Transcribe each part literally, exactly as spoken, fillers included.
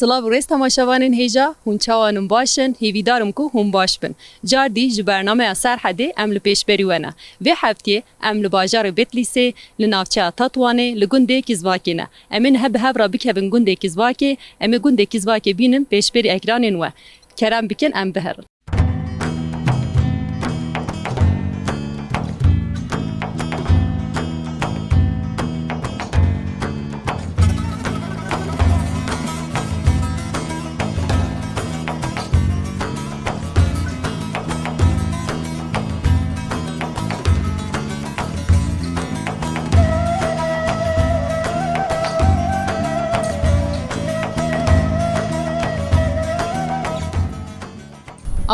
Silav û rêz temaşevanên hêja, hûn çawa in, baş in? Hêvîdar im ku hûn baş bin. Cardî ji bernameya Serhedê em li pêşberî we ne. Vê heftiyê em li bajarê Bêtlîsê, li navçeya Tetwanê, li gundê Kizvakê ne. Em ê niha bi hev re bikevin gundê Kizvakê, em ê gundê Kizvakê bînin pêşberî ekranên we. Kerem bikin em biherin.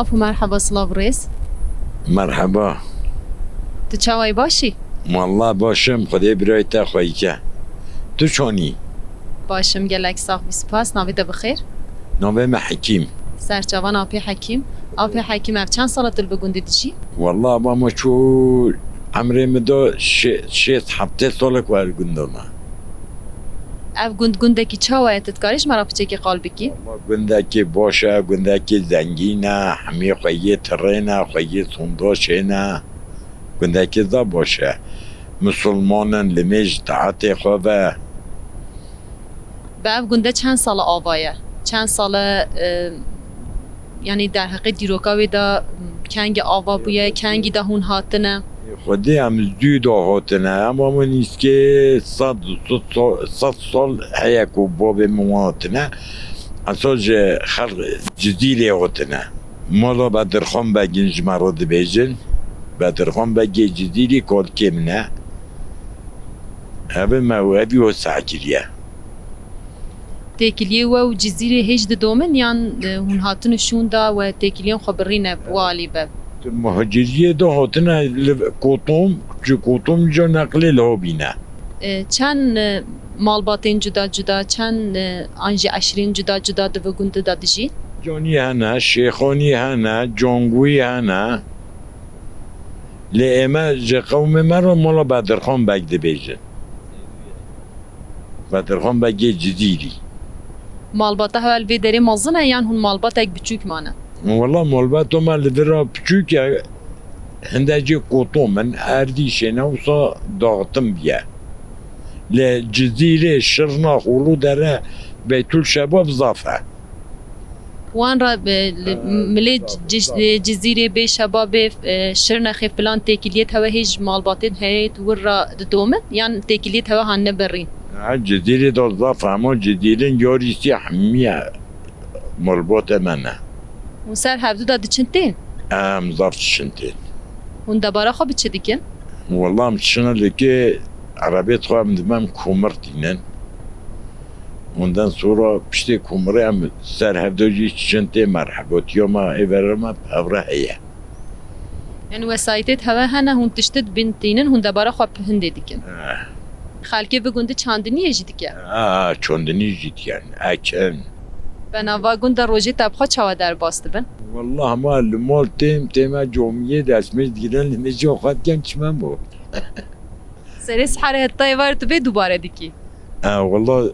Af û merheba, silav û rêz. Merheba. Tu çawa yî, baş î? Wallah baş im, Xwedê birayê te xweyî ke. Tu çon î? Baş im, gelek sax bî, spas. Navê te bi xêr? Navê me Hekîm. Serçavan Apê Hekîm. Apê Hekîm, ev çend sala tu li bi gundê dijî? Wallah ba me çû emrê min de şê-, şêst heftê salek wer gunda me. Ev gund gundekî çawa ye? Tu dikarî ji me re piçekî qal bikî? Wallah gundekî baş e, gundekî zengîn e, hemî xweyê tirê ne, xweyê sondaşê ne. Gundekî zaf baş e. Misilman in, limêj taetê xwe ve. Bi ev gunde çend sala ava ye? Çend sala, e, yanî derheqê dîroka wê de, m, kengî ava bûye, kengî de hûn hatine? Xwedê em zû de hatine. Em ama nîskê sed, sed sal, sed sal heye ku babê min hatine. Esas ji xelq Cizîrê hatine. Mala Bedirxan Begin ji me re dibêjin. Bedirxan Begê Cizîrî kalkê min e. Ev me û evî wisa kiriye. Têkiliyê we û Cizîrê hêj didomin yan, e, hûn hatin û şûn da we têkiliyên xwe birîne bi we alî be? Muhaciriyê de hatine li Kotom, ji Kotom ca neqlê li ho bîne. E, çend, e, malbatên cuda cuda, çend, e, an jî eşîrên cuda cuda di vê gundê de dijîn? Canî hene, Şêxanî hene, Cangûyî hene. Lê ême ji qewmê me re mala Bedirxan Beg dibêjin. Bedirxan Begê Cizîrî. Malbata hewe li vê derê mezin e yan hûn malbatek biçûk mane? Wela malbata me li vir re biçûk e. Hindek jê Kotom in, Erdîşê ne wisa daxtin bûye. Lê Cizîrê, Şirnex, Uludere, Beytulşebab zaf e. Wan re, e, li, Ha, milê zaf, Ci-, zaf. Cizîrê, Bêşebabê, e, Şirnexê filan têkiliyê hewe hê ji malbatên heyet wir re didomin yan têkiliyê hewe hanine birîn? Ha, Cizîrê de zaf e, hema Cizîrên yarîsî hemiye malbatê me ne. Hûn ser hevdu de diçin tên? Em zaf diçin tên. Hûn debara xwe bi çi dikin? Wela em diçin lêkê erebêt xwe em dibem komir tînin. Ondan sonra piştê komirê em ser hevdu jî diçin tê merhebatiya me ê verê me bi hev re heye. Yani wesayîtê hewe hene, hûn tiştê dibîn tînin, hûn debara xwe bi hindê dikin. Eh. Xelkê vê gundî çandiniyê jî dike? Ah, çandinî jî dikin. Ekin. Bena va gunda rojê te bi xwe çawa derbas dibin? Wallah ma li mal têm, tême camiyê destmêj digirin, li mêja xwe dikin çimen bo. Serê siherê heta êvar tu vê dubare dikî? E, wallah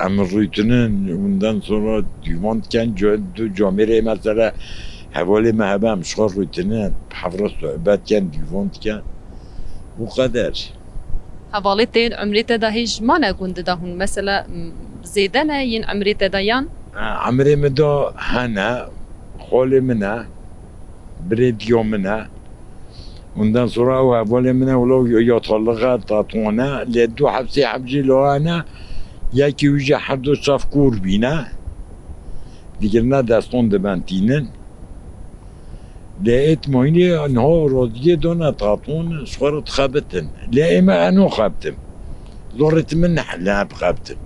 em rûtinin, ondan sonra dîvan dikin, ca-, du camêrê mesela hevalê me hebe em ji xwe rûtinin, bi hev re sohbet dikin, dîvan dikin. Û qeder. Hevalê te yên umrê te de hêj mane gundê de hûn? Mesela, m, zêde ne yên umrê te de yan? E, umrê min de hene, xalê min e, birêdiya min e. Ondan sonra ew hevalê min e, wilo yatalığa tatone, lê du heb sê heb jî lo hene, yekî wî jî her du çav kûr bîne. Digirine deston diben tînin. Lê êt moynê niha roziyê dona taton, ji xwe re dixebitin. Lê ê me eno xebtim. Zorê ti min nehile bixebtim.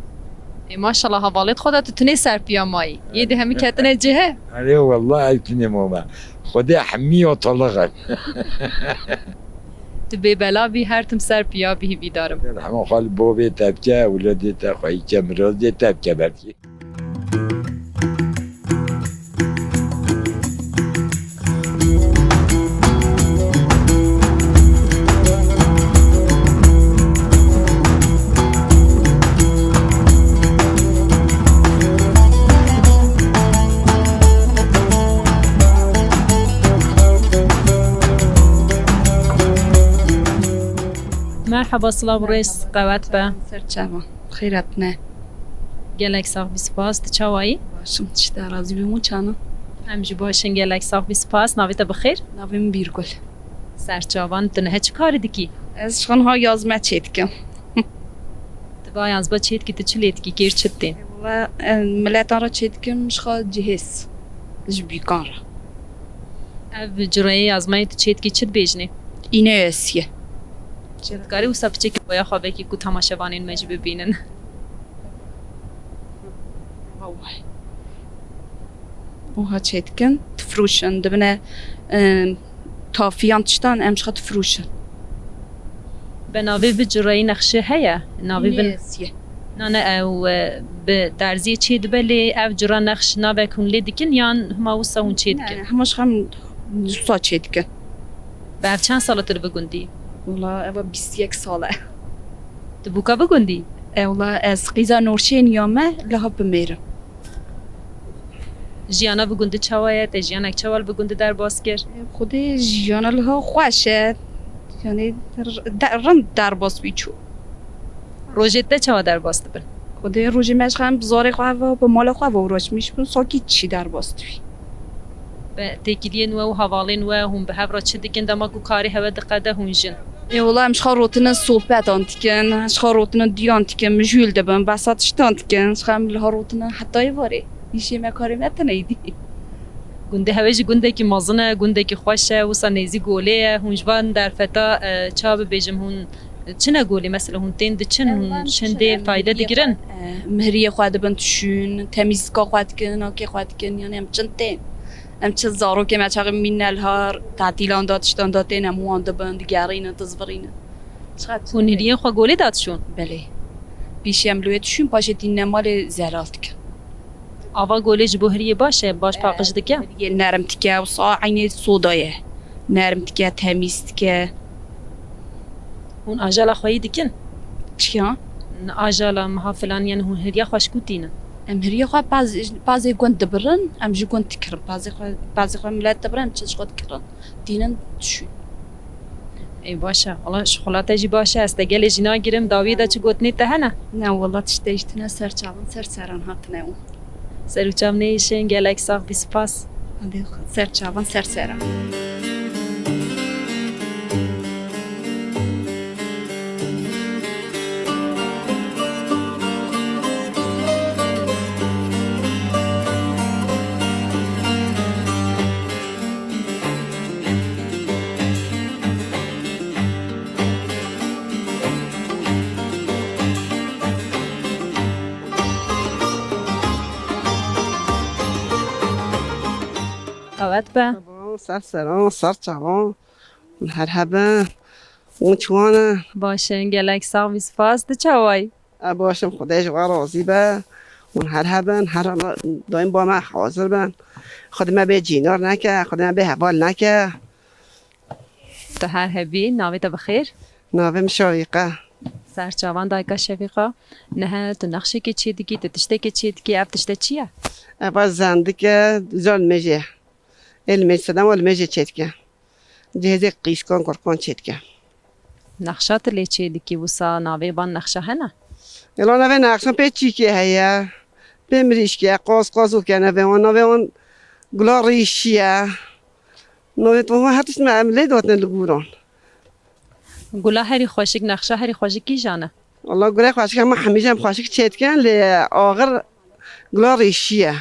Ê maşallah, hevalêt xwe de tu tinê ser piya mayî. Yê di hemî ketine cihê. Erê wallah ew tinê mama. Xwedê hemî ya taliq e. Tu bê bela bî, her tim ser piya bî, hîvîdar im. Hema xal bo bê tevke, wile dê te xweyî ke miroz dê tevke belkî. Merhaba, silav û rêz, qewet be. Ser çava, xêret ne. Gelek sax bî, spas. Tu çawa yî? Başim, tişta razî bî, hûn çana? Em jî baş in, gelek sax bî, spas. Navê te bi xêr? Navê min Bîrgul. Ser çavan, tu niha çi karî dikî? Ez ji xwe niha yazme çêdikim. Tu va yazba çêdikî, tu çi lê dikî, kêr çi tê? Wala, em, miletan re çêdikim, ji xwe cihêz, ji bîkan re. Ev cureyê yazmayê tu çêdikî çi dibêjinê? Îne ye siye. Dikarî wisa piçekî boya xwe vekî ku temaşevanên me jî bibînin? Waway. Oha çêdikin, difrûşin, dibine, em, tafiyan tiştan em ji xwe difrûşin. Be navê vî cureyî nexşe heye? Navê vin Nêsiye. Na, ne, ew, e, bi derziyê çê dibe lê ev cura nexş navek hûn lê dikin yan hima wisa hûn çê dikin? Ne, hema ji xem wisa çê dikin. Be ev çend sala tu li bi gundî? Wala, ev bîst yek sal e. Tu bûka bi gundî? E, wala, ez qîza Nûrşênî ya me, liha bimêrim. Jiyana bi gundî çawa ye? Te jiyanek çawa li bi gundî derbas kir? Xwedê jiyana liha xweş e. Yani, r-, de-, rind derbas bî çû. Rojê te çawa derbas dibin? Xwedê rojê me ji xem bi zarê xwe ve, bi mala xwe ve uğraşmış bin, sakî çi derbas dibî. Be têkiliyên we û hevalên we hûn bi hev re çi dikin dema ku karê hewe diqede hûn jin? Ê wala em ji xwe rotine sohbetan dikin, ji xwe rotine diyan dikin, mijûl dibin, behsa tiştan dikin, ji xwe em li her rotine heta êvarê. Îşê me karê me tine êdî. Gundê hewe jî gundekî mezin e, gundekî xweş e, wisa nêzî golê ye. Hûn ji van derfeta, e, ça bibêjim, hûn çine golê? Mesela hûn tên diçin, hûn şindê fayde digirin? E, mihriyê xwe dibin tişûn, temîzka xwe dikin, nakê xwe dikin, yani em çin tên. Em çi zarokê me çaxê mîne li har tatîlan de, tiştan de tên, em wan dibin, digerînin, dizvirînin. Çiqas Hûn hiriyên xwe golê de dişon? Belê. Pêşî em li wê dişûn, paşê tînine malê zelal dikin. Ava golê ji bo hiriyê baş e, baş paqij dike? Hiriyê nerm dike, wisa eynê soda ye. Nerm dike, temîz dike. Hûn ajala xwe yî dikin? Çiya? Ajala meha filan, yani hûn hiriya xwe ji ku tînin? Em hiriya xwe paz-, pazê gund dibirin, em ji gund dikirin. Pazê xwe, pazê xwe milet dibirin, em çi ji xwe dikirin. Tînin dişûn. Ê, baş e. Wala şixula te jî baş e. Ez te gelê jî nagirim. Dawiyê de çi gotinê te hene? Ne, wala tiştê jî tine, ser çavan, ser seran hatine û. Ser û çav neyişin, gelek sax bî, spas. Hadi ser çavan, ser seran. Qewet be. Merhaba, ser seran, ser çavan. Hûn her hebin. Hûn çiwan in? Baş in, gelek sax bî, spas. Tu çawa yî? Ez baş im, Xwedê ji we razî be. Hûn her hebin, her daîm ba me hazir bin. Xwedê me bê cînar neke, Xwedê me bê heval neke. Tu her hebî, navê te bi xêr? Navê min Şewîqe. Ser çavan dayika Şewîqa. Niha tu nexşekê çê dikî, tu tiştekê çê dikî, ev tişte çi ye? Ev zendik e, zor limêjê. Ê limêj sedem û limêjê çê dike. Cihêzê qîşkan, kurkan çê dike. Nexşa tu lê çê dikî, wisa navê van nexşa hene? Êla navê nexşan pê çîkê heye, pê mirîşkê ye, qaz qazok e navê wan, navê wan gula rîşî ye. Navê wan her tişt me em lê dotine li guran. Gula herî xweşik, nexşa herî xweşik kîjan e? Wala gulê xweşik hema hemî jî em xweşik çê dikin, lê axir gula rîşî ye.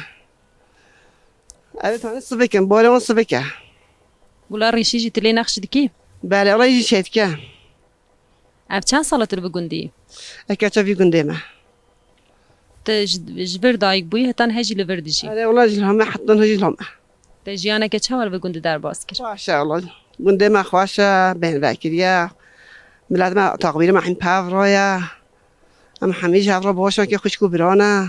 Ev tanî sivik in, barê wan sivik e. Gula rîşî jî tu lê nexş dikî? Belê, wala jî çê dike. Ev çend sal e tu li bi gundî yî? Ez keça vî gundê me. Tu ji, ji vir dayik bûyî, heta niha jî li vir dijî? Erê, wala jî li hame, heta niha jî li hame. Te jiyaneke çawa li vir gundî derbas kir? Xweş e, wala. Gundê me xweş e, bên vekiriye. Milet me, taqbîrê me hîn pev re ye. Em hemî ji hev re baş in, kê xwişk û bira ne.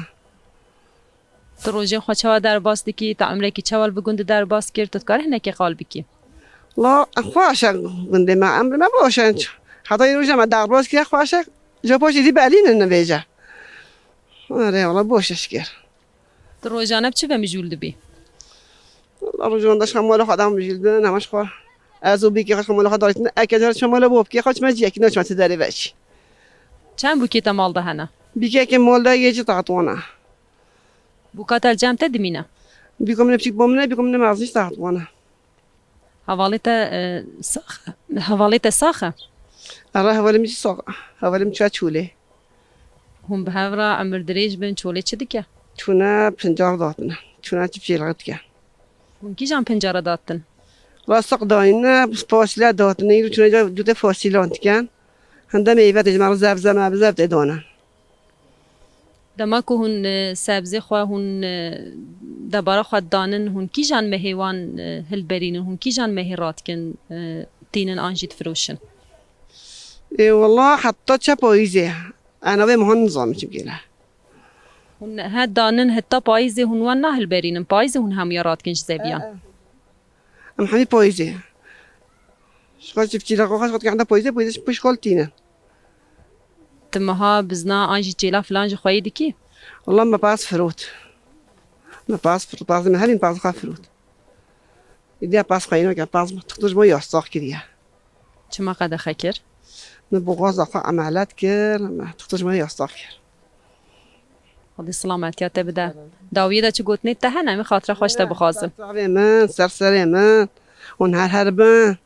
Tu rojên xwe çawa derbas dikî? Te umrekî çawa li bi gundî derbas kir? Tu dikarî hinekî qal bikî? La, xweş e gundê me, emrê me baş e. Heta îro jî me derbas kiriye, xweş e. Ji paşê dî belî ne nivêje. Erê, wala baş e şikir. Tu rojane bi çi ve mijûl dibî? Wala rojane de ji xwe mala xwe de mijûl bin, hema ji xwe Ez û bîkê xwe ji mala xwe darîtin. Eke car çima mala bo bikê xwe çima ciyekî naçima ti derê veşî. Çend bûkê te mal de hene? Bîkekê mal de yê ci taxtwana. Bûka te li cem te dimîne? Bîka min e biçîk bo min e, bîka min e mezin ji taxtwana. Hevalê te, e, sax e? Hevalê te sax e? Ara hevalê min jî sax e. Hevalê min çûye çolê. Hûn bi hev re emir dirêj bin, çolê çi dike? Çûne pincar datine. Çûne çi çêlixê dike. Hûn kîjan pincara datin? Ra siq dayine, fasîle datine, îro çûne ca dûtê fasîlan diken. Hinde meyve tê ji me re zevze mevze tê dane. Dema ku hûn, e, sebzê xwe, hûn, e, debara xwe danin, hûn kîjan mehê wan, e, hilberînin, hûn kîjan mehê radikin, e, tînin an jî difiroşin? Ê, wela heta çe payîzê. Ana vê mehan nizanim çi bigêle. Hûn he danin heta payîzê hûn wan nahilberînin. Payîzê hûn hemûya radikin ji zeviyan. E, e. Em hemî payîzê. Ji xwe çiftçî re xwe xwe henda payîzê, payîzê ji pişkol tînin. Ti meha bizna an jî çêla filan ji xweyî dikî? Wela me pas firot. Me pas firot. Pas me herîn pas xwe firot. Îdiya pas xwe yîno ke pas me. Tixtur ji me yasax kiriye. Çima qedexe kir? Min boxaza xwe emelet kir, me tixtur ji me yasax kir. Xwedê silametiya te bide. Dawiyê de çi gotinê te hene? Em ê xatira xwe ji te bixwazin. Ser çavê min, ser serê min. Hûn her her bin.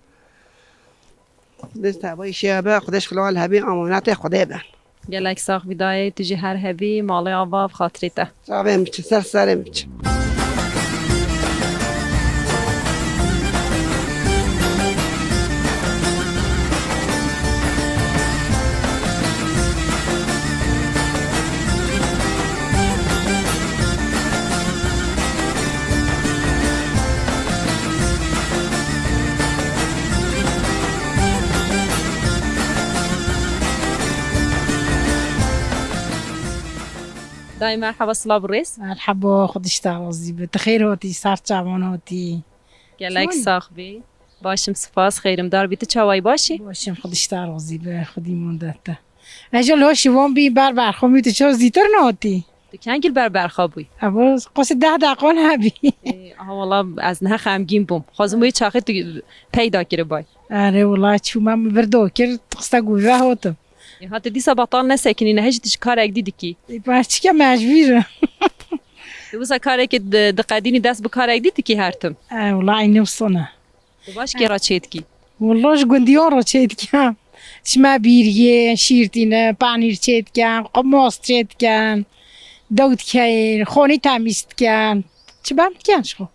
Xwedê tevayî şê be, Xwedê ji xila li hebî, amanetê Xwedê bin. Gelek sax bî dayê, tu jî her hebî, malê ava bi xatirê te. Çavê min biçin, ser serê min biçin. Dayê merheba, silav û rêz. Merheba, Xwedê ji te razî be. Tu xêr hatî, ser çavan hatî. Gelek sax bî. Baş im, spas, xêrim dar bî. Tu çawa yî, baş î? Baş im, Xwedê ji te razî be, Xwedî manda te. Ez jî li hoşî wan bî, ber berxwe bî, tu çawa zîtir nehatî? Tu kengî li ber berxa bûyî? Ebo qasî deh deqan hebî. Ê, aha, wela ez niha xemgîn bûm. Xwazim wê çaxê tu peyda kiribay. Erê, wela çûme min vir do kir, tu qista gû ve hatim. Ê, ha tu dîsa betal nesekinî, niha jî tu ji karek dî dikî. Ê, pa çike mecbûr im. Tu wisa karekê di, diqedînî dest bi karek dî dikî her tim? E, wela eynî wisa ne. Tu baş kê re çêdikî? Wela ji gundiyan re çêdikim. Çime bîriyê, şîr tîne, panîr çêdikim, qimos çêdikim, dew dikeyê, xonî temîz dikim. Çi bem dikim ji xwe.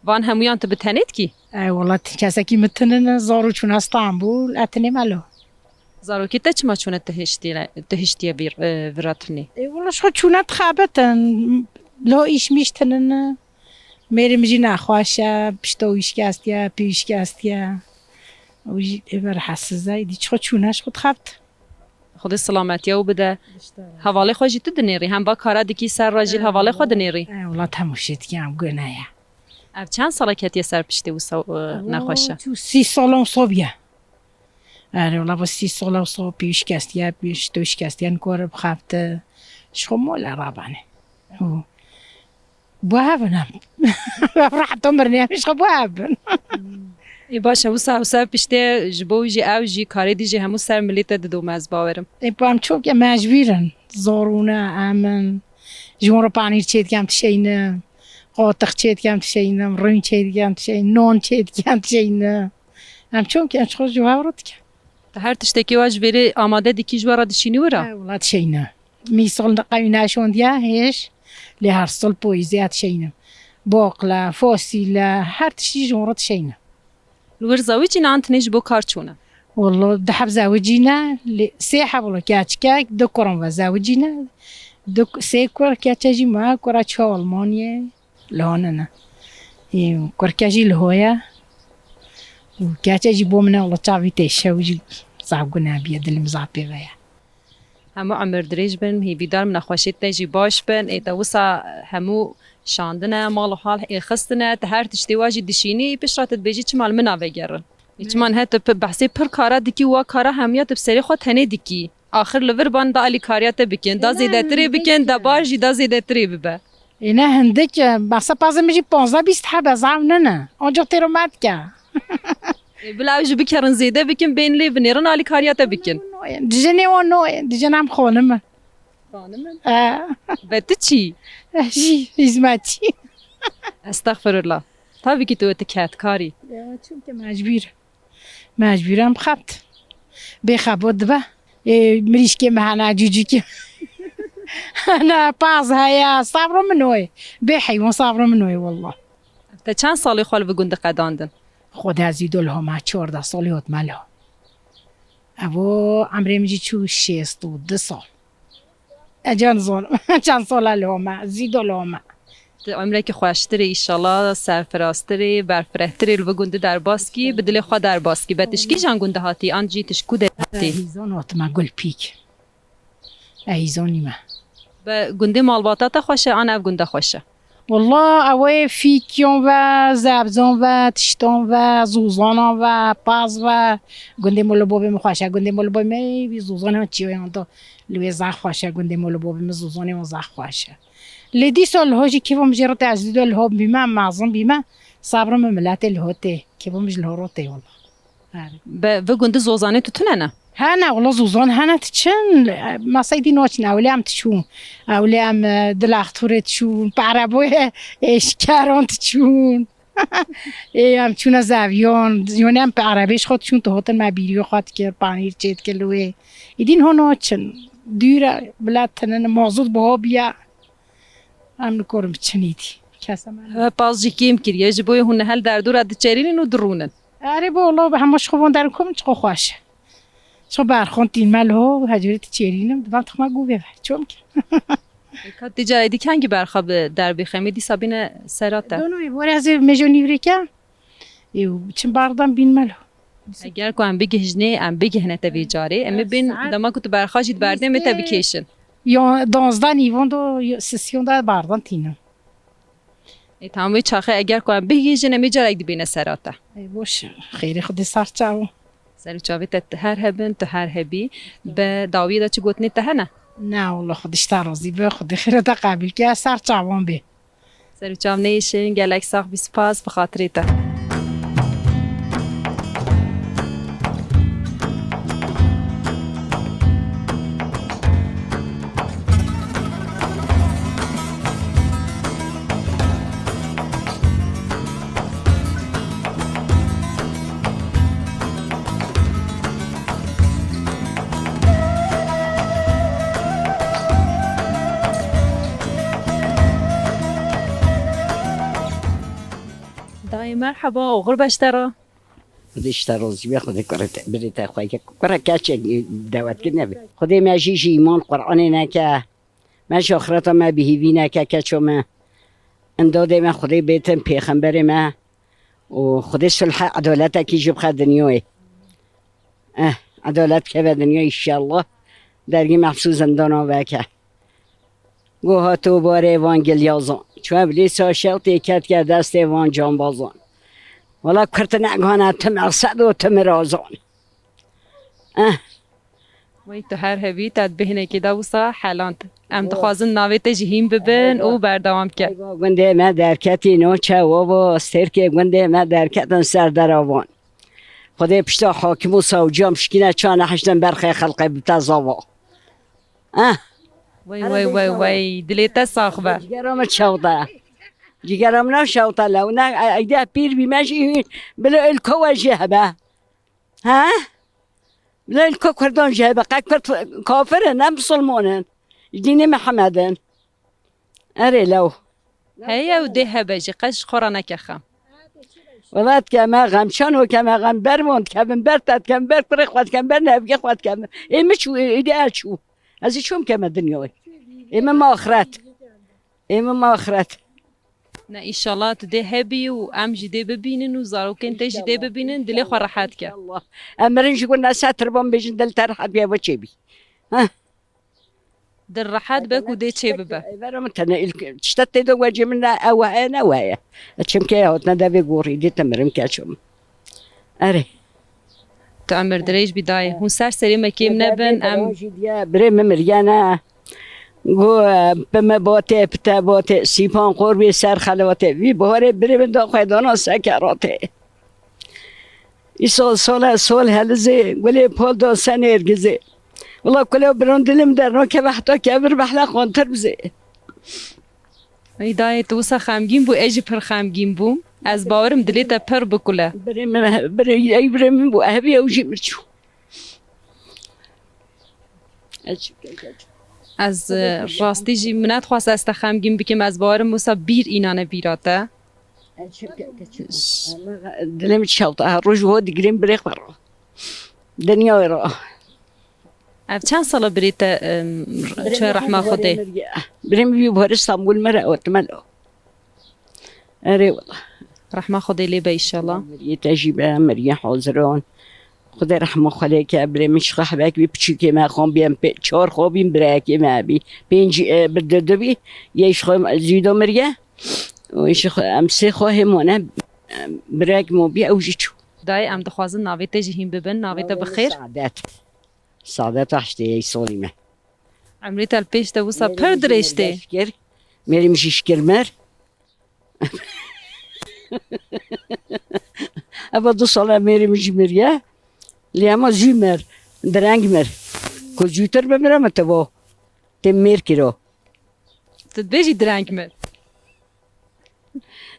Van hemûyan tu bi tenê dikî? E, wela ti-, kesekî min tinin e, zaro çûne Stenbol, e tinê me lo. Zarokê te çima çûne tu hiştiye, tu hiştiye vîr, e, vira tinê? E, wela ji xwe çûne dixebitin. Lo îş mîş tinin e. Mêrê min jî nexweş e, pişta wî şikestiye, pê wî şikestiye. Ew jî ê berhesiz e, îdî çi xwe çûne ji xwe dixebit. Xwedê silametiya wî bide. Hevalê xwe jî tu dinêrî, hem va kara dikî ser re jî li hevalê xwe dinêrî. E, wela hemû şê dikî, em gune ye. Ev çend sala ketiye ser piştê wisa, e, nexweş e? Çû sî sala wisa bûye. Erê, wela bo sî sala wisa pê wî şikestiye, pişta wî şikestiye, nikare bixebite. Ji xwe mole rabanê. Û Bo hev in em. Ev re heta mirinê em ji xwe bo hev bin. Ê baş e, wisa ew ser piştê ji bo wî jî ew jî karê dî jî hemû ser milê te didome, ez bawer im. Ê bo em çok ya mecbûr in. Zarûne em in. Ji wan re panîr çêdikem dişeynim. Qatix çêdikem dişeynim. Rûn çêdikem dişeynim. Non çêdikem dişeynim. Em çok ya ji xwe ji hev re dikim. Tu her tiştekî wa ji vêrê amade dikî ji we re dişînî wira? He, wela dişeyne. Mîsal qewî neşandiye hêj, lê her sal poyîzê dişeyne. Boqle, fosîle, her tiştî ji wan re dişeyne. Li wir zewicîne an tinê ji bo kar çûne? Wela du heb zewicîne, lê sê heb wela keçikek, du kuran ve zewicîne. Du, sê kur, keçe jî me, kura çû Almanyayê. Li hone ne. Ê, kurke jî li ho ye. Û keçe jî bo min e, wela çavî tê şew jî zaf gune biye, dilim zaf pê ve ye. Hemû emir dirêj bin, hêvîdar min nexweşê te jî baş bin. Ê te wisa hemû şandine, mal û hal ê xistine, te her tiştê wa jî dişînî, piştre te dibêjî çima li min navegerin. Ê çima niha tu pi-, behsê pir kara dikî, wa kara hemiya tu bi serê xwe tenê dikî. Axir li vir ban da alîkariya te bikin, da zêdetirê bikin, da bar jî da zêdetirê bibe. Ê ne hindik, e, behsa pazê min jî panzdeh bîst hebe, zaf nine. Ancak têro me dike. Ê, bila ew jî bikerin zêde bikin, bên lê binêrin alîkariya te bikin. Dijinê wan noyê, dijin em xanim in. Xanim in? E. Be tu çî? Jî hizmetçî. Estexfirullah. Tabii ki tu, tu kedkarî. Ya, çimkî mecbûr. Mecbûr em xebt. Bê xebot dibe. Ê, mirîşkê me hene, cûcûkê. Hene, paz heye, sabra min oye. Bê heywan sabra min oye, wallah. Te çend salê xwe li vî gundî qedandin? Xwedê ez zî do li home, çardeh salî hatime li ho. Evo emrê min jî çû şêst û du sal. Ez ca nizanim çend sal e li home, zî do li home. Tu emrekî xweştirê, îşallah serfirastirê, berfirehtirê li vî gundî derbas kî, bi dilê xwe derbas kî. Be tişkî jan gundî hatî, an jî tişkû de hatî? Hîzan hatime Gulpîk. Ey, zanî me. Be gundê malbata te xweş e, an ev gunda xweş e? Wallah, ew ê fîkiyan ve, zebzan ve, tiştan ve, zozanan ve, paz ve. Gundê mol û bavê min xweş e. Gundê mol û bavê min ê vî zozanan çiyayan da. Li wê zaf xweş e. Gundê mol û bavê min zozanê wan zaf xweş e. Lê dîsa li ho jî kêfa min jê re tê, ez dî do li ho bîme, mezin bîme. Sabra min miletê li ho tê. Kêfa min ji li ho re tê wallah. Be, vî gundî zozanê tu tune ne? Hene, wala zozan hene, tu çin? Masey dî naçin, ewlê em tu çûn. Ewlê em, e, di lextûrê tu çûn, bi ereboyê êşkeran tu çûn. Ê, em çûne zeviyan, yanî em bi erebê ji xwe tu çûn, tu hatin me bîriyo xwe dikir, panîr çê dikir li wê. Îdîn ho naçin. Dûr e, bila tinin, mazot biha biya. Em nikorin biçin îdî. Kesa me. He, paz jî kêm kiriye. Ji bo hûn hel derdora diçerînin û dirûnin. Erê bo, wala hema ji xwe van derin ku min çiqo xweş e. Çiqo berxan tîn me li ho, hecûrê diçerînim, divan tixme gûvê ver. Çom ki. Ka tê carê dî kengî berxa bi derbê xemê dîsa bîne sera te? Dono ê, were ez ê mêjo nîvrê ke. Ê, û çim bardan bîn me li ho. Eger ku em bigihîjnê, em bigihine te vê carê, em ê bên dema ku tu berxa jî diberdê, em ê te bikêşin. Yo, donzda nîvan do, yo, sisiyon da bardan tînin. Ê, tamam, wê çaxê eger ku em bigihîjin, em ê carek dibêne sera te. Ê, boş, xêrê Xwedê ser çawo. Ser û çavê te her hebin, tu her hebî. Be dawiyê de çi gotinê te hene? Na, wala Xwedê ji te razî be, Xwedê xêrê te qebîl ke, ser çawan bê. Ser û çav neyêşin, gelek sax bî, spas bi xatirê te. Dayê merheba, oxir be ji te re. Xwedê ji te razî be, Xwedê kurê te, birê te xwe ke, kurê keçek dewet kir nebe. Xwedê me jî ji îman Qur'anê neke, me ji axireta me bi hîvî neke, keço me. Îmdadê me Xwedê bêtin pêxemberê me û Xwedê sulhe, edaletekî jî bixe dinyayê. Eh, edalet keve dinya înşallah. Dergî mehsû zindana veke. Go hato barê van gilyazan. Çû eblîsa şewtê ketke destê van cambazan. Wela kurtine gana tu meqsed û tu mirazan. Eh. Wey tu her hebî, te di bêhnekê de wisa heland. Em dixwazin navê te jî hîn bibin û berdewam ke. Eywa, gundê me derketî no çewo bo, stêrkê gundê me derketin ser deravan. Xwedê pişta hakim û sawciya mişkîne ça nehiştin berxê xelqê bite zava. Eh. Wey, wey, wey, wey, dilê te sax be. Cigera min şewta. Cigera min şewta lewna, eyde pîr bîme jî bila ülke we jî hebe. Ha? Bila ülke Kurdan jî hebe. Qe Kurd kafir in, em Musulman in. Ji dînê Mihemed in. Erê lew. Heye û dê hebe jî, qe ji xwe re neke xem. Wela dike me xem, çano ke me xem, ber wan dikevin, ber te dikevin, ber kurê xwe dikevin, ber nevgê xwe dikevin. Ê min çû, ê, ê dê ez çû. Ez ê çûm keme dinyayê. Ê min ma axiret. Ê min ma axiret. Ne, înşallah tu dê hebî û em jî dê bibînin û zarokên te jî dê bibînin, dilê xwe rehet ke. Înşallah. Em mirin ji gund nese tirban bêjin dil te rehet bê, ev çê bî. Heh. Dil rehet be ku dê çê bibe. Vera min tene ilk tişta tê de wecê min ne ew heye ne we ye. Çimkê hatine devê gorî dê te mirim keçim. Erê. Tu emir dirêj bî dayê. Hûn ser serê me kêm nebin. Em jî diye birê min miriyene. Go, e, bi me batê, pite batê, sîpan qorbî ser xelatê. Vî baharê birê min da xwe dana sekeratê. Îsal sale sol helizê, gulê pol da se nêrgizê. Wila kula biron dilim der nakeve heta kevir behla qantir bizê. Ey dayê, tu wisa xemgîn bû, ez jî pir xemgîn bûm. Ez bawerim dilê te pir bikule. Birê min, birê, ey birê min bû, hevî ew jî mir çû. Ez çi bikim, keçim? Ez, e, rastî jî min nedixwest ez te xemgîn bikim, ez bawerim wisa bîr înane bîra te. Ez çi bikim, keçim? Ş- Dilê min çewt, ha, roj ho digirin birê xwe re. Dinyayê re. Ev çend sala birê te, em, çûye rehma Xwedê? Birê min bî buharê Stenbul mir e, otimel o. Erê wela. Rehma Xwedê lê be înşallah. Miriyê te jî be, miriyê haziran. Xwedê rehma xwe lê ke, birê min şixehbek bî, piçûkê me xan bî, em pê-, çar xwe bîn, birayekê me bî. Pênc, e, bi du du bî, yê ji xwe zû de miriye. Û ji xwe, em sê xwe hê mane, em, birayek me bî, ew jî çû. Dayê, em dixwazin navê te jî hîn bibin, navê te bi xêr? Navê min Saadet. Saadet Aştê yê solî me. Emrê te li pêş de wisa pir dirêj tê. Mêrê min jî şikir mir. Eva du sala mêrê min jî miriye. Lê hema zû mir. Direng mir. Ku zûtir bimire min tivo. Tê mêr kiro. Tu dibêjî direng mir.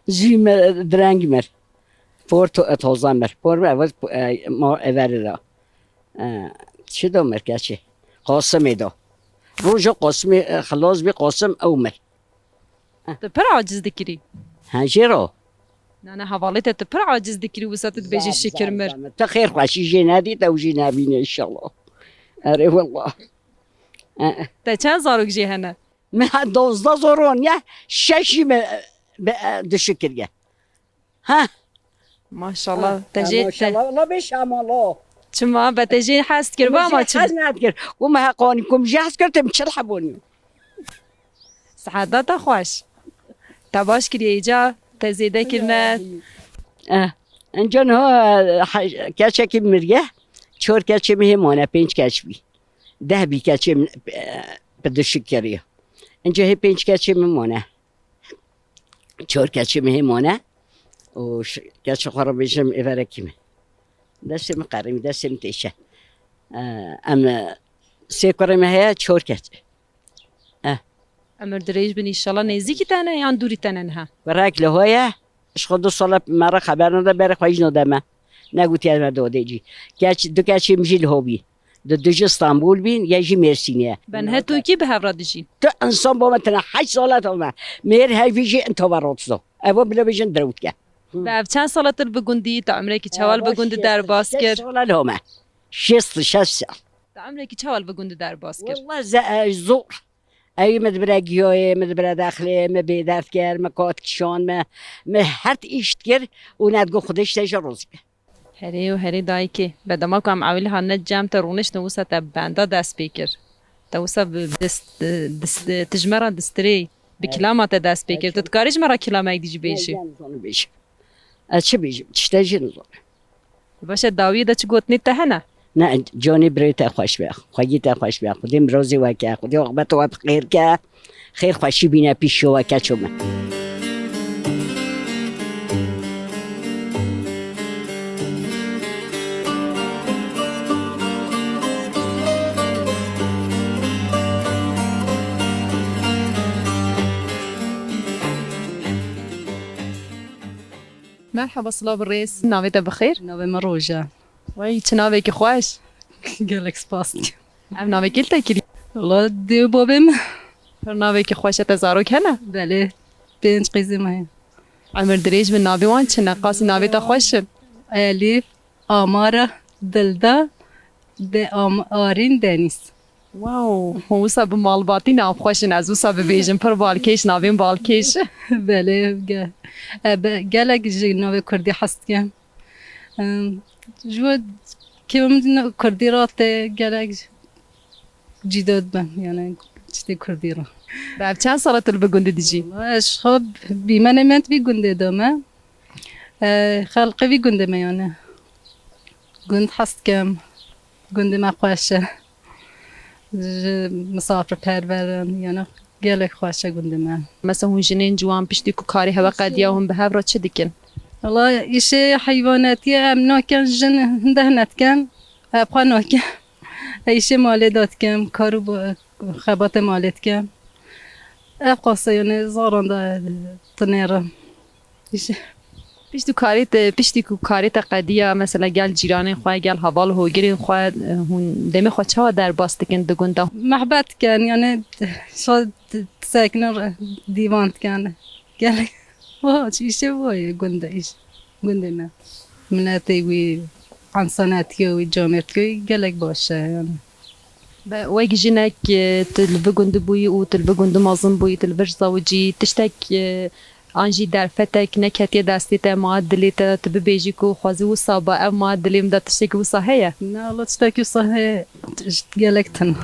Zû mir, direng mir. Por to-, toza mir. Por mir, ev, e, ma everi da. E, çi do mir keçi? Qasimê do. Roja Qasimê, e, xilas bî Qasim ew mir. Tu pir aciz dikirî. He, jê ro. Na, na, hevalê te tu pir aciz dikirî, wisa tu dibêjî şikir mir. Zaf, zaf. Tu xêr xweşî jê nedî, te ew jî nebîne înşallah. Erê wallah. E, e. Te çend zarok jê hene? Me dozda zoron ye, şeşî me, be, e, dişi kiriye. Ha. Maşallah. Ha, te jê, te maşallah, Allah be şamalo. Çima be te jê hez kir, ama çi? Hez nedikir. Ku me heqanî, ku me jê hez kir, te min çil hebonî. Siheta te xweş. Te baş kiriye îca, te zêde kirine. Eh, enca niha, ha, keçekî miriye, çor keçê min hê mane, pênc keç bî. Deh bî keçê min, eh, bi dişik kiriye. Enca hê pênc keçê min mane. Çor keçê min hê mane. Û ş-, keçê xwe re bêjim êverekî min. Destê min qerîm, destê min têşe. Eh, em, eh, sê kurê me heye, çor keç. Eh. Emir dirêj bin înşallah. Nêzîkî te ne yan dûrî te ne niha? Kurek li ho ye. Ji xwe du sala me re xeber nede, berê xwe jî nade me. Negotiye me dodê cî. Keç, du keçê min jî li ho bî. Di du ji Stenbul bîn, ye jî Mêrsînê ye. Ben he tu kî bi hev re dijîn? Tu insan bo me tine heşt sala to me. Mêr hevî jî in tova rotizo. Evo bile bêjin direwtke. Be ev çend sala tu li bi gundî, tu umrekî çewal bi gundî derbas kir? Şêst sala li ho me. Şêst, şeş sal. Tu umrekî çewal bi gundî derbas kir? Wallah ze-, e, zor. Ey min dibire giyoyê, min dibire dexlê, min bêderd kir, min kot kişand, min, min her tişt kir û nedigot Xwedê ji te jî rozî be. Herê û herê dayikê, be dema ku em ewil hatine cem te rûniştin wisa te benda dest pê kir. Te wisa bi dist, dist, tu ji me re distirê, bi kilama te dest pê kir. Tu dikarî ji me re kilamek dî jî bêjî? Ne, ez nizanim bêjim. Ez çi bêjim? Tiştek jî nizanim. Baş e, dawiyê de çi gotinê te hene? Ne, canê birê te xweş be, xwedî te xweş be, Xwedê mirozê we ke, Xwedê axbet we bi xêr ke, xêr xweşî bîne pîşo we keço me. Merhaba, silav û rêz. Navê te bi xêr? Navê min Roja. Wey, çi navekî xweş. Gelek spas dikim. Ev navê kê li te kirî? Wala dê û babê min. Pir navekî xweş e, te zarok hene? Belê. Pênc qîzê me heye. Emir dirêj bin, navê wan çi ne? Qasî navê te xweş in. Elîf, Amara, Dilda, de Am-, Arîn, Denîz. Wow, hûn wisa bi malbatî navxweş in, ez wisa bibêjim, pir balkêş, navên balkêş. Belê, ge-, e, be-, gelek ji navê kurdî hez dikim. Em, ji we kêma min kurdî re tê gelek cîdo dibin, yani tiştê kurdî re. Bi ev çend sala tu li bi gundî dijî? Wala ez ji xwe bîmenê me di vî gundê de me. E, xelqê vî gundê me yani. Gund hez dikim. Gundê me xweş e. Ji misafirperver in, yani gelek xweş e gundê me. Mesela hûn jinên ciwan piştî ku karê hewe qediya hûn bi hev re çi dikin? Wala îşê heywanetiyê em nakin, jin hindeh nedikin. Ev xwe nakin. Îşê malê de dikim, kar û bo-, xebatê malê dikim. Ev qase, yanî, zaran de tinêrim. Îşê. Pişt û karê te, piştî ku karê te qediya, mesela gel cîranên xwe, gel heval hogirên xwe, hûn demê xwe çawa derbas dikin di gunda? Mehbet dikin, yanî, şa sekinin dîvan dikin. Gelek. Wa, îşê wa ye, gund e, îş. Gundê me. Miletê wî, ensanetiya wî, camêrtiya wî gelek baş e, yanî. Be, wek jinek, e, tu li vî gundî bûyî û tu li vî gundî mezin bûyî, tu li vir zewicî, tiştek, e, an jî derfetek neketiye destê te, ma dilê te, tu bibêjî ku xwezî wisa ba, ev ma dilê min de tiştekî wisa heye? Na, wala tiştekî wisa heye, gelek tune.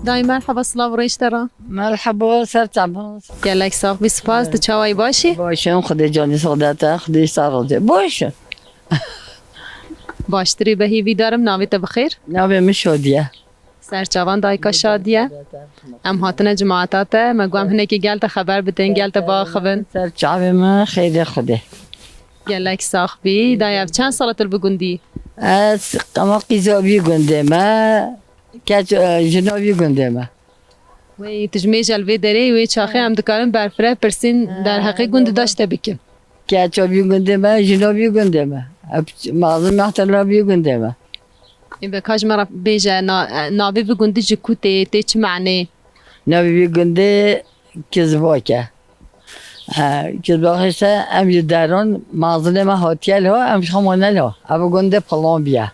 Dayê merheba, silav û rêş te re. Merheba, ser çavan. Gelek sax bî, spas. Tu çawa yî, baş î? Baş im, Xwedê canî saxlete, Xwedê sağ olsun. Baş im. Baştirî be, hêvîdar im, navê te bi xêr? Navê min Şadiye. Ser çavan dayika Şadiye. Em hatine cemaeta te, me got em hinekî gel te xeber bidin, gel te biaxivin. Ser çavê min, xêrê Xwedê. Gelek sax bî. Dayê, ev çend sal e tu li vî gundî? Ez qema qîza vî gundê me, keç, e, jina vî gundê me. Wey, tu ji mêja li vê derê, wê çaxê em dikarin berfireh pirsên derheqê gundê de ji te bikin. Keça vî gundê me, jina vî gundê me. Ev mazin mehtela vî gundê me. Ê be, ka ji me re bêje, na-, navê vî gundî ji ku tê, tê çi manê? Navê vî gundê Kizbak e. E, Kizbak işte em ji deran mazinê me hatiye li ho, em ji xwe mane li ho. Ev gundê Pilombiye.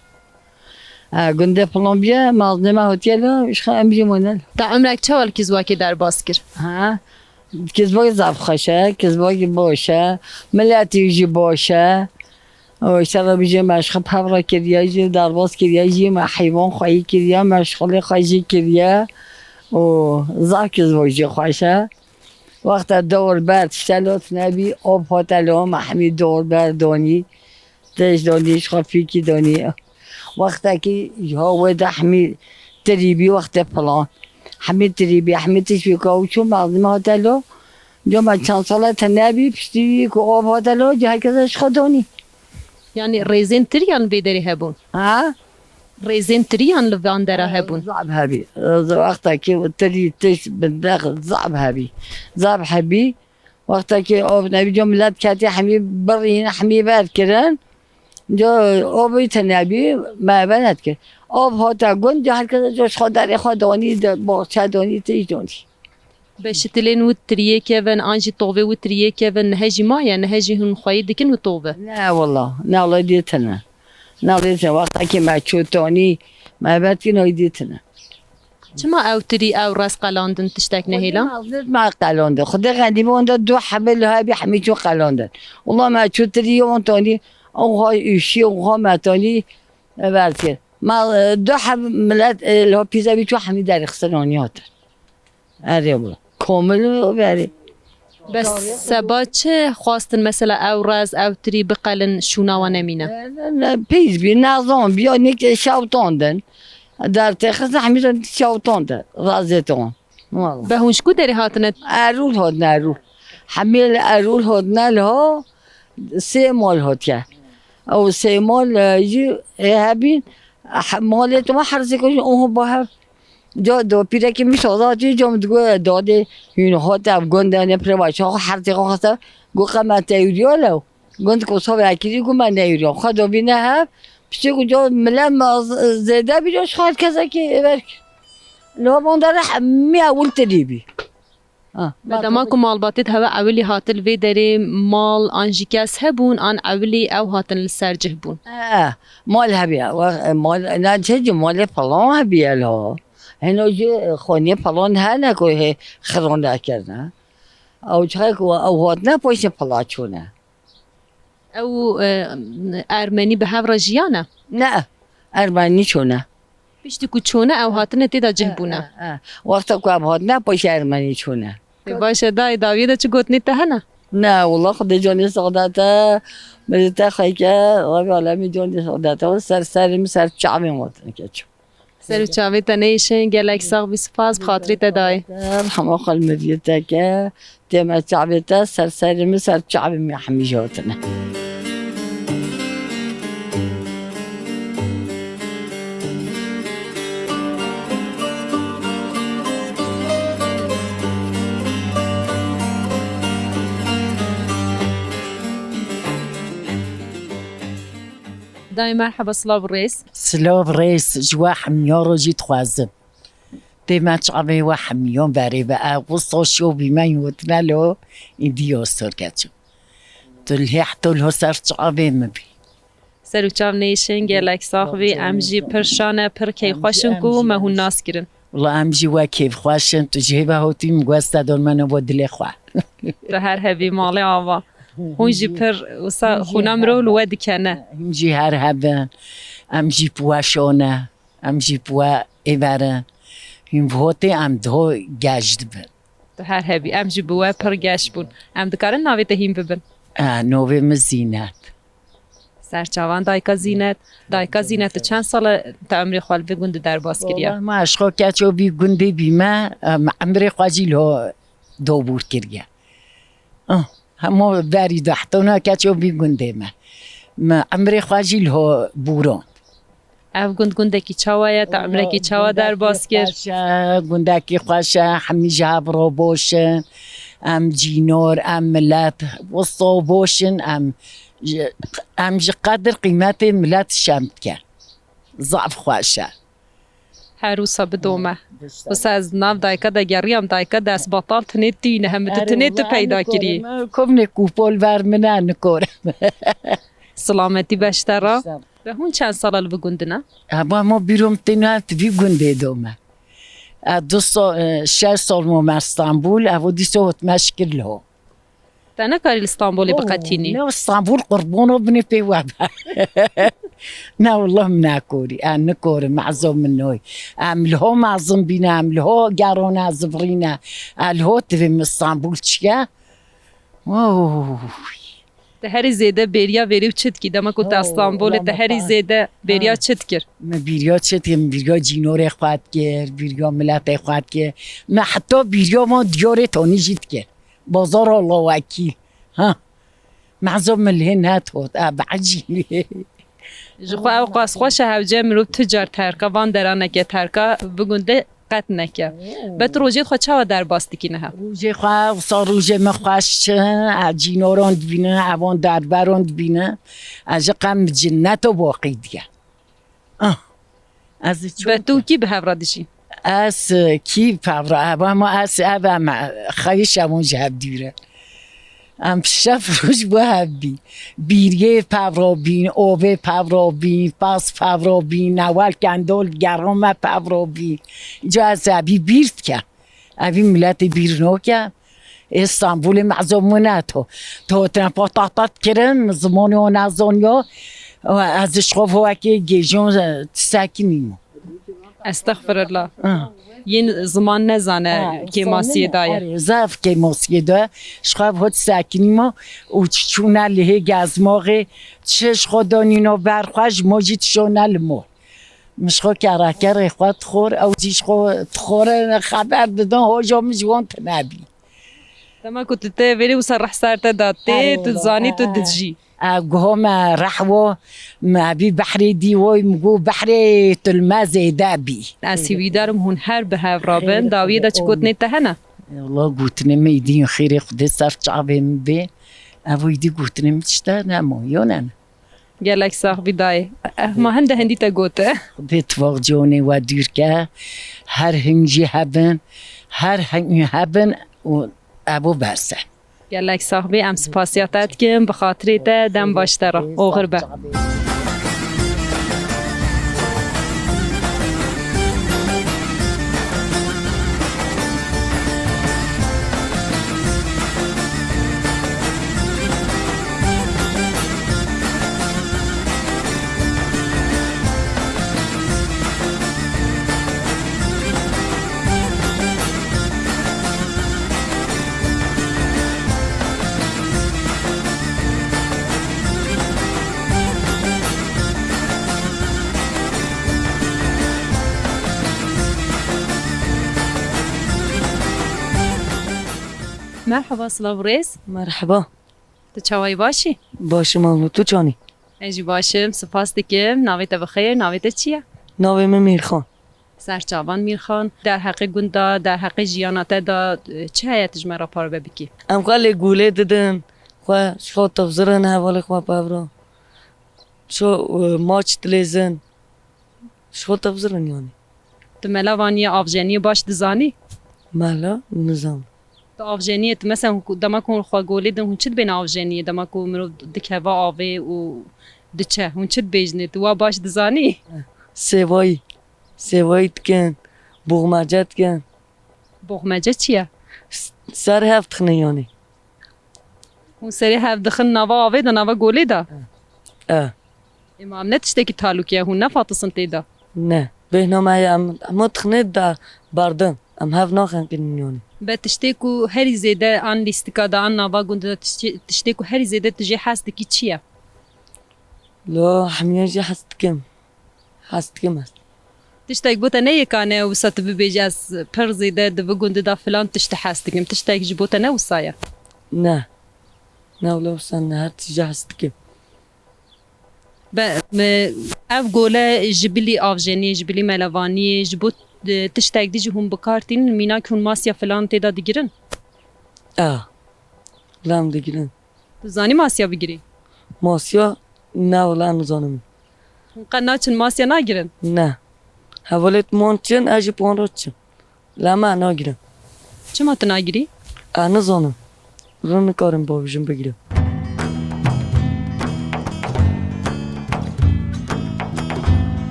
E, gundê Pilombiye, mazinê me hatiye li ho, ji xwe em jî mane li ho. Te umrek çawa li Kizbakê derbas kir? Ha? Kizbak zaf xweş e, Kizbak baş e, miletî jî baş e. Û îşte re bijî me ji xwe pevre kiriye jî, derbas kiriye jî, me heywan xweyî kiriye, me şixulê xwe jî kiriye. Û zaf Kizbak jî xweş e. Wexta dor ber tişte lot nebî, ob hote lo, me hemî dor ber donî. Têj donî, ji xwe fîkî donî. Wextekî ji ho wê de hemî tirî bî, wextê pilan. Hemî tirî bî, hemî tişt bî, ka û çû mezlîm hate lo. Ca me çend sala tune bî, piştî ku av hate lo, ca her kes ji xwe donî. Yanî rêzên tiriyan vê derê hebûn? Ha? Rêzên tiriyan li van dera hebûn? Zaf hebî. Wextekî tirî tişt bindex zaf hebî. Zaf hebî. Wextekî av nebî, ca milet ketî hemî birîn, hemî ber kirin. Ca avê tune bî, me ve nedikir. Av hate gund, ca her kes ca ji xwe derê xwe danî, de baxçe danî, tişt danî. Be şitilên wî tiriyê kevin, an jî tovê wî tiriyê kevin, nihe jî maye, nihe jî hûn xweyî dikin wî tove? Ne wela, ne wela dî tune. Ne wela dî tune. Wextekî me çû tonî, me ve dikin, ay dî tune. Çima ew tirî ew rez qelandin, tiştek nehêla? Xwedê me qelandin. Xwedê xendî bi onda du hebe li hebî hemî çû qelandin. Wela me çû tirî yon tonî, ew ha ûşî, ew ha me tonî, e, ver kir. Me, e, du heb milet, e, li ho pîze bî çû hemî derê xistin onî hatin. Erê wela. Komil û berê. Bes seba çi xwastin mesela ew rez, ew tirî biqelin, şûna wan nemîne? Ne, ne, pîs bî, nezan bî, ya nîk şewtandin. Dertê xizin hemî şewtandin, rezê ton. Wala. Be hûn ji ku derê hatine? Erûl hatine, Erûl. Hemî li Erûl hatine li ho, sê mal hatiye. Ew sê mal, e, jî, e, hebîn, he-, malê tu me herzê ku jî oho ba hev. Ca do pîrekî min şaza çî, ca min digo, dadê, hûn hat ev gund e, ne pire baş, xwe herzê xwe xweste, go qe me teyûriya lew. Gund ku sobe ekirî, go me neyûriya. Xwe do bîne hev, piştî ku ca mile me z-, zêde bî, ca ji xwe her kesekî êver kir. Li ho van dere hemî ewil tirî bî. Ha, Be dema ku malbatê di hewe ewilî hatin li vê derê mal an jî kes hebûn an ewilî ew hatin li ser cih bûn? E, mal hebî, we, e, mal, ne çi cî malê falan hebî ya lo. Heno jî xoniyê falan hene ku hê xiron de kirine. Ew çaxê ku ew hatine poştê pila çûne. Ew, e, Ermenî bi hev re jiyane? Ne, Ermenî çûne. Piştî ku çûne ew hatine tê de cih bûne. E, e. Wexta ku ev hatine paşê ermenî çûne. Ê baş e, dayê, dawiyê de çi gotinê te hene? Ne, wela Xwedê canê sax da te, mirê te xeyke, Rabî alemî canê sax da te, ser serê min ser çavên gotin keço. Ser û çavê te neyşin, gelek sax bî, spas, bi xatirê te dayê. Hema xwe li min vî te ke, tême çavê te, ser serê min, ser çavê min hemî jotine. Dayê merheba, silav û rêz. Silav rêz, ji we hemiya re jî dixwazim. Tême çavê we hemiyan berê be. Ew wisa şo bî me yotine lo, îdî yo ser keço. Tu lê heta lo ser çavê min bî. Ser û çav neyşin, gelek sax bî. Em jî pir şane, pir keyfxweş in ku me hûn nas kirin. Wela em jî we kêfxweş in. Tu ji hêva hotî min guhesta dor me ne bo dilê xwe. Tu her hebî malê ava. Hûn jî pir wisa xûna mirov li we dikene. Hûn jî her hebin. Em jî bi we şone. Em jî bi we êver in. Hûn bi hotê em diho geş dibin. Tu her hebî. Em jî bi we pir geş bûn. Em dikarin navê te hîn bibin? E, navê min Zînet. Serçavan dayika Zînet. Dayika Zînet, tu çend sal e te emrê xwe li vî gundî derbas kiriye? Wela ma ez xwe keço vî gundî bîme, em, emrê xwe jî lo dobûr kiriye. Ah, hemû berî de heta na keço vî gundê me. Me emrê xwe jî li ho bûrand. Ev gund gundekî çawa ye? Te emrekî çawa derbas kir? Xweş e, gundekî xweş e, hemî ji hev re boş in. Em cînor, em milet, wisa boş in, em ji, em ji qedir qîmetê milet şem dikin. Zaf xweş e. Her wisa bidome. Wisa ez nav dayika de geriyam, dayika dest batal tinê tîne, hemi tu tinê tu peyda kirî. Kovnê ku pol ver min e, nikorim. Silametî beşte ra. Be hûn çend sala li bi gundine? Eba ma bîrom têna tu vî gundê dome. E, du sal, e, şeş sal mome Stenbul, evo dîso hotme şikir li ho. Te nekarî li Stenbolê biqetînî? Ne Stenbol qurbano binê pê we be. Ne wallah min nekorî. E, nikorim, mezin min noy. Em li ho mezin bîne, em li ho gerone zivirîne. E, li ho divê min Stenbol çiye? Oh. Te herî zêde bêriya vêrî û çi dikî? Dema ku te Stenbolê te herî zêde bêriya çi dikir? Min bîriya çi dikir? Min bîriya cînorê xwe dikir, bîriya miletê xwe dikir. Min heta bîriya van diyarê tanî jî dikir. Bazara lawekî. Ha. Mehzo min lê netot, a, biecî. Ji xwe ew qas xweş e, hewce mirov tu car terka van deraneke terka bi gundê qet neke. Oo. Be tu rojê xwe çawa derbas dikî niha? Rojê xwe, wisa rojê min xweş çi, a, cînoran dibînin, evan derberan dibînin. Ez ji qem cinneto boqî diye. Ah. Ez çûm. Be tu kî bi hev re dijî? Ez, e, kî bi hev re? Ev ama ez, ev em, e, xewîş em ji hev dûr e. Em şev roj bi hev bî. Bîriyê bi hev re bîn, ovê bi hev re bîn, pas bi hev re bîn, newel kendol gerame bi hev re bîn. Ca ez evî bîr dike. Evî miletê bîr noke. Ê Stenbolê mezin min e to. To tine patatat kirin, zimanê o nezaniyo. Ez ji xwe wekê gêjon, e, sekinî mo. Estexfirullah. Ha. Yên ziman nezane, ha, kêmasiyê daye. Erê, zaf kêmasiyê de. Ji xwe hot sekinî mo û çi çûne lihê gezmaxê, çi ji xwe danîno ber xwe, ji mo jî tişone li mo. Min ji xwe kerekerê xwe dixwar, ew jî ji xwe dixwar, xeber didin, hoja min ji wan tune bî. Dema ku tu tê vêrê wisa rih ser te da tê, tu dizanî tu dijî. Ev guha me reh wo, me bî behrê dî woy, min got behrê tu li me zêde bî. Ez hîvîdar im hûn her bi hev re bin, dawiyê de çi gotinê te hene? Wela gotinê me îdî xêrê Xwedê ser çavê min bê. Ev îdî gotinê min tişte ne mo, yo ne ne. Gelek sax bî dayê. Eh, ma hinde hindî te gote. Xwedê tivax conê we dûr ke. Her hing jî hebin. Her hing hebin û evo berse. Gelek sax bî, em spasiya te dikin. Bi xatirê te dem baş te re. Oxir be. Merhaba, silav û rêz. Merhaba. Tu çawayî, baş î? Baş im, abla, tu çanî? Ez jî baş im, spas dikim. Navê te bi xêr, navê te çi ye? Navê min Mîrxan. Serçavan Mîrxan, derheqê gund de, derheqê jiyana te de, e, çi heye tu ji me re parve bikî? Em xwe lê gulê didin, xwe ji xwe tevzirin hevalê xwe pevra. Ço, e, maç dilêzin. Ji xwe tevzirin yanî. Tu mela vaniyê, avjeniyê baş dizanî? Mela nizam. Tu avjeniyê, tu mesela hûn ku, dema ku hûn xwe golê din, hûn çi dibêne avjeniyê? Dema ku mirov dikeve avê û diçe, hûn çi dibêjinê? Tu wa baş dizanî? Sêvayî. Sêvayî dikin. Boxmece dikin. Boxmece çi ye? S-, ser hev dixine yanî. Hûn serê hev dixin nava avê de, nava golê de? E. Ê ma em ne tiştekî talûk e, hûn ne fatisin tê de? Ne. Bêhna me heye, em hema dixine de berdin. Em hev naxin kirin yanî. Be tiştê ku herî zêde an lîstika de, an nava gundê de tiştê, tiştê ku herî zêde tu jê hez dikî çi ye? Lo, hemiyan jî hez dikim. Hez dikim ez. Tiştek bo te ne yekane wisa tu bibêjî, ez pir zêde di vî gundî de filan tiştî hez dikim. Tiştek ji bo te ne wisa ye? Ne. Ne wile wisa ne, her tiştî hez dikim. Be, me, ev gole ji bilî avjeniyê, ji bilî melevaniyê, ji bo, e, tiştek dî jî hûn bi kar tînin, mînak hûn masiya filan tê de digirin? E. Lem digirin. Tu zanî masiya bigirî? Masiya? Ne wile nizanim. Hûn qet naçin masiya nagirin? Ne. Hevalêt man çin, ez jî pon re çim. Lem e nagirin. Çima tu nagirî? E, nizanim. Re nikarim bavêjim bigirim.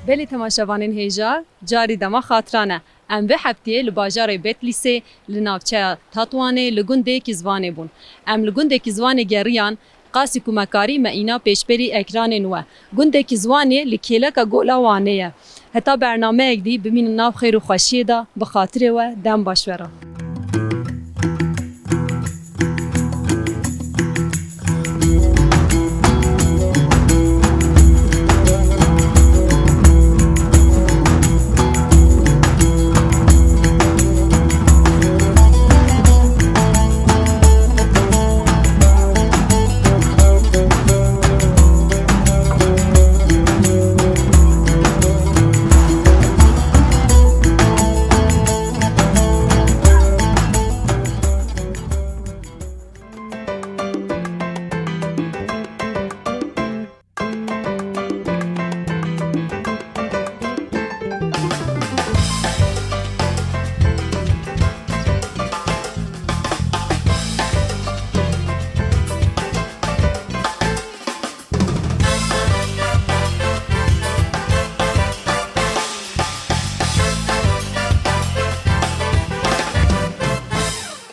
Belê temaşevanên hêja, carî dema xatiran e. Em vê heftiyê li bajarê Betlîsê, li navçeya Tatwanê, li gundê Kizvanê bûn. Em li gundê Kizvanê geriyan, qasî ku me karî me îna pêşberî ekranên we. Gundê Kizwanê li kêleka Gola Wanê ye. Heta bernameyek dî bimînin nav xêr û xweşiyê de, bi xatirê we, dem baş we re.